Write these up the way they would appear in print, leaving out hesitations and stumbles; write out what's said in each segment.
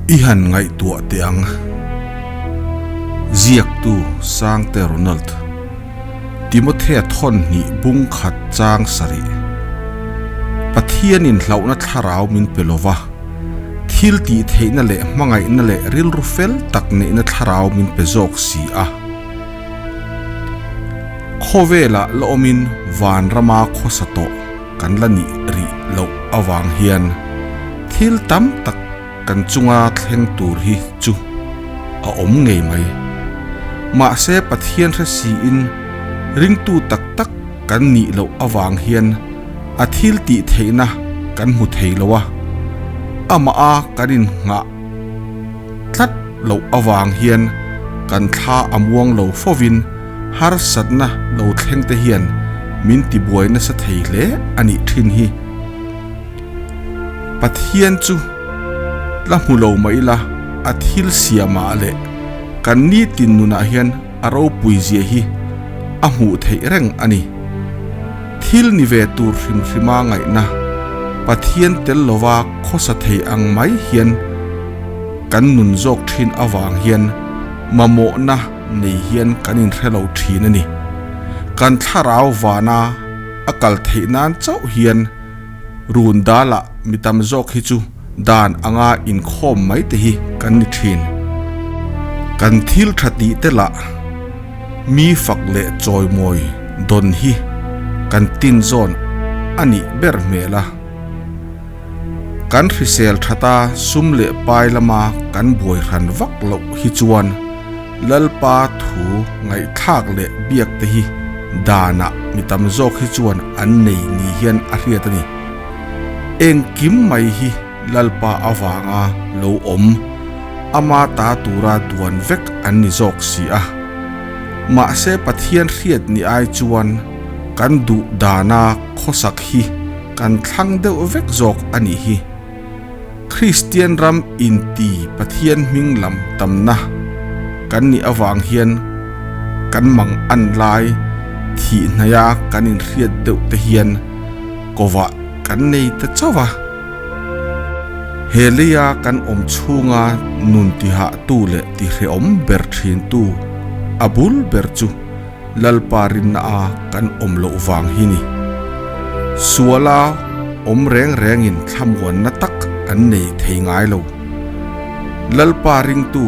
I han ngaihtuah teh ang. Ziaktu Sangte Ronald, Timothea thawn hnih bung khat chang sarih. Pathianin hlauhna thlarau min pe lova, thil tih theihna leh hmangaihna leh rilru fel tak neihna thlarau min pe zawk si a. Khawvelah la awmin vanrama khawsa tawh kan la nih rih loh avang hian thil tam tak kan chunga thleng tur hi chu a awm ngei mai. Mahse Pathian hre siin ringtu tak tak kan nih loh avang hian a thil tih theihna kan hmu thei lo a, amah a kan innghah tlat loh avang hian kan thla a muang lo fovin harsatna lo thleng te hian min tibuai nasa thei hle a nih thin hi. Pathian chu la hmu lo mah ila a thil siamah leh kan nitin nunah hian a ropui zia hi a hmuh theih reng a ni. Thil ni ve tur hrim hrima ngaihna Pathian tel lova khawsa thei ang mai hian kan nun zawk thin avang hian mamawhna nei hian kan inhre lo thin a ni. Kan thlarau vana a kal theih nan chauh hian run dalah mi tam zawk hi chu dan anga inkhawm mai te hi kan ni thin. Kan thil tha tih te lah mi fak leh chawimawi dawn hi kan tin zawn a nih ber hmel a. Kan hrisel thata sum leh pai lama kan buai hran vak loh hi chuan Lalpa thu ngaihthlak leh biak te hi danah mi tam zawk hi chuan an nei ni hian a hriat a ni. Engkim mai hi Lalpa avanga lo awm, ama ta tura duan vek an ni zawk si a. Mahse Pathian hriat ni ai chuan kan duh dana khawsak hi kan thlang deuh vek zawk a nih hi. Kristian ram inti Pathian hming lam tamna kan nih avang hian kan mang an lai thih hnaia kan inhriat deuh te hian kovah kan nei ta chauh a. He leia kan awm chhunga nun tihahtu leh tihrehawm ber thintu a bul ber chu Lalpa rinna a kan awm loh vang hi ni. Suala awm reng rengin thlamuanna tak an nei thei ngai lo. Lalpa ringtu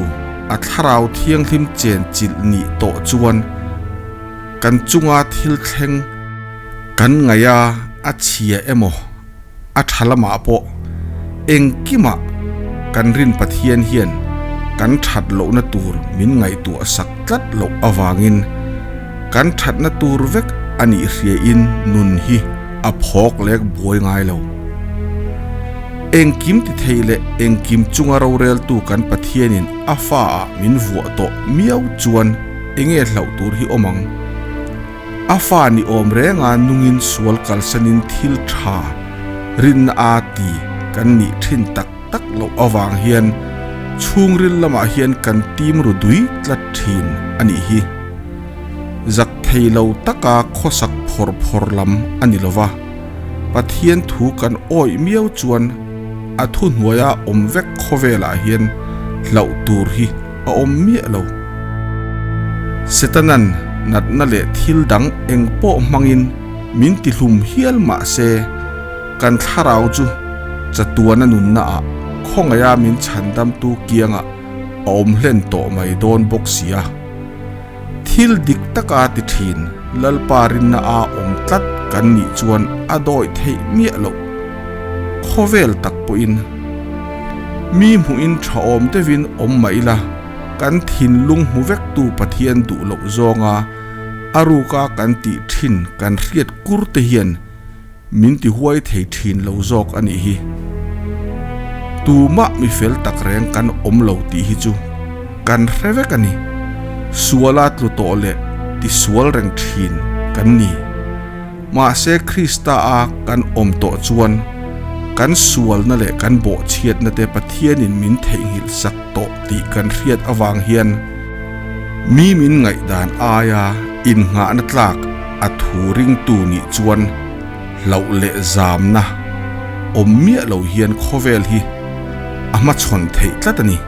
a thlarau thianghlim chen chilh nih tawh chuan kan chunga thil thleng kan ngaih a a chhia emaw a tha lamah pawh engkimah kan rin Pathian hian kan that lohna tur min ngaihtuah sak tlat loh avangin kan thatna tur vek a nih hriain nun hi a phawk lek buai ngai lo. Engkim ti thei leh engkim chunga roreltu kan Pathianin a faah min vuah tawh miau chuan enge hlauh tur hi awm ang? A fa ni awm renga nungin sual kalsanin thil tha rinna a ti kan nih thin tak tak loh avang hian chhungril lamah hian kan tim ru dui tlat thin a nih hi. Zak thei lo taka khawsak phawr phawr lam a ni lova, Pathian thu kan awih miau chuan a thuhnuaia awm vek khawvelah hian hlauh tur hi a awm miah lo. Setanan natna leh thil dang eng pawh hmangin min tihlum hial mah se, kan thlarau chu chatuana nunnaah khawngaiha min chhandamtu kiangah a awm hlen tawh mai dawn bawk si a. Thil dik taka ti thin Lalpa rinna a awm tlat kan nih chuan a dawih theih miah loh. Khawvel tak pawhin mi hmuhin tha awm deuhin awm mah ila, kan thinlung hmu vektu Pathian duh loh zawnga a ruka kan tih thin kan hriat kur te hian min ti huai thei thin lo zawk a nih hi. Tumah mi fel tak reng kan awm lo tih hi chu kan hre vek a ni. Suala tlu tawh leh tisual reng thin kan ni. Mahse Krista a kan awm tawh chuan kan sualna leh kan bawhchhiatna te Pathianin min theihnghilh sak tawh tih kan hriat avang hian mi min ngaihdan aia innghahna tlak a thu ringtu nih chuan hlauh leh zamna awm miah lo hian khawvel hi. a hmachhawn theih tlat a ni.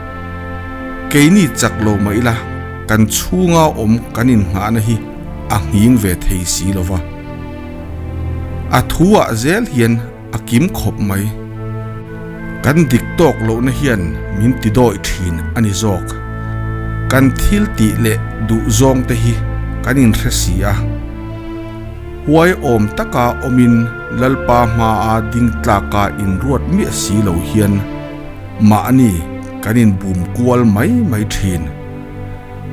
Keini chak lo mah ila kan chhunga awm kan innghahna hi a nghing ve thei si lo va. A thu ah zel hian a kim khawp mai. Kan dik tawk lohna hian min ti dawih thin a ni zawk. Kan thil tih leh duh zawng te hi kan inhre si a. Huai awm taka awmin Lalpa hmaa ding tlaka inruat miah si lo hian mahni kan inbum kual mai mai thin.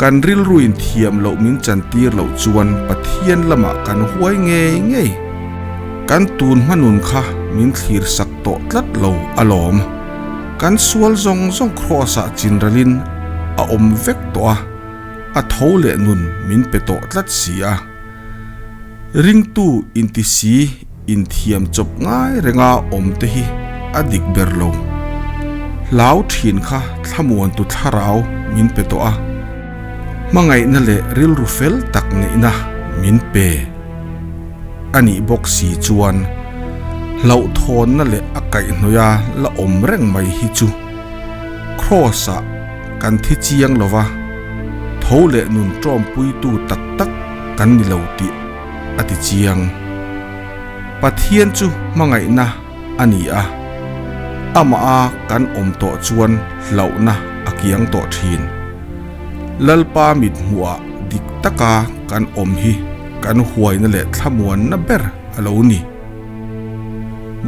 Kan rilruin thiam loh min chantir loh chuan Pathian lamah kan huai ngei ngei. Kan tun hma nun kha min thlir sak tawh tlat lo alawm. Kan sual zawng zawng Kraws-ah chinralin a awm vek tawh a, a tho leh nun min pe tawh tlat si a. Ringtu inti si inthiam chawp ngai renga awm te hi a dik ber lo. Hlau thin kha thlamuantu thlarau min pe tawh a, hmangaihna leh rilru fel tak neihna min pe a nih bawk si chuan hlauhthawnna leh a kaihhnawih a la awm reng mai hi chu Kraws-ah kan thi chiang lo va, tho leh nun tawmpuitu tak tak kan ni lo tih a ti chiang. Pathian chu hmangaihna a ni a, amaha kan awm tawh chuan hlauhna a kiang tawh thin. Lalpa mithmuhah dik taka kan awm hi kan huaina leh thlamuanna ber a lo ni.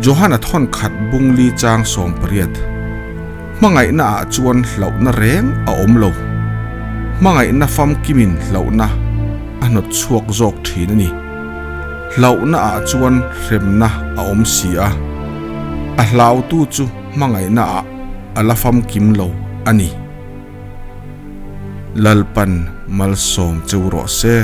Johana thawn khat bungli chang 18. Hmangaihna ah chuan hlauhna reng a awm lo. Hmangaihna famkimin hlauhna a hnawt chhuak zawk thin a ni. Hlauhna ah chuan hremna a awm si a, a hlautu chu hmangaihna ah a la famkim lo a ni. Lalpan malsawm cheu rawh se.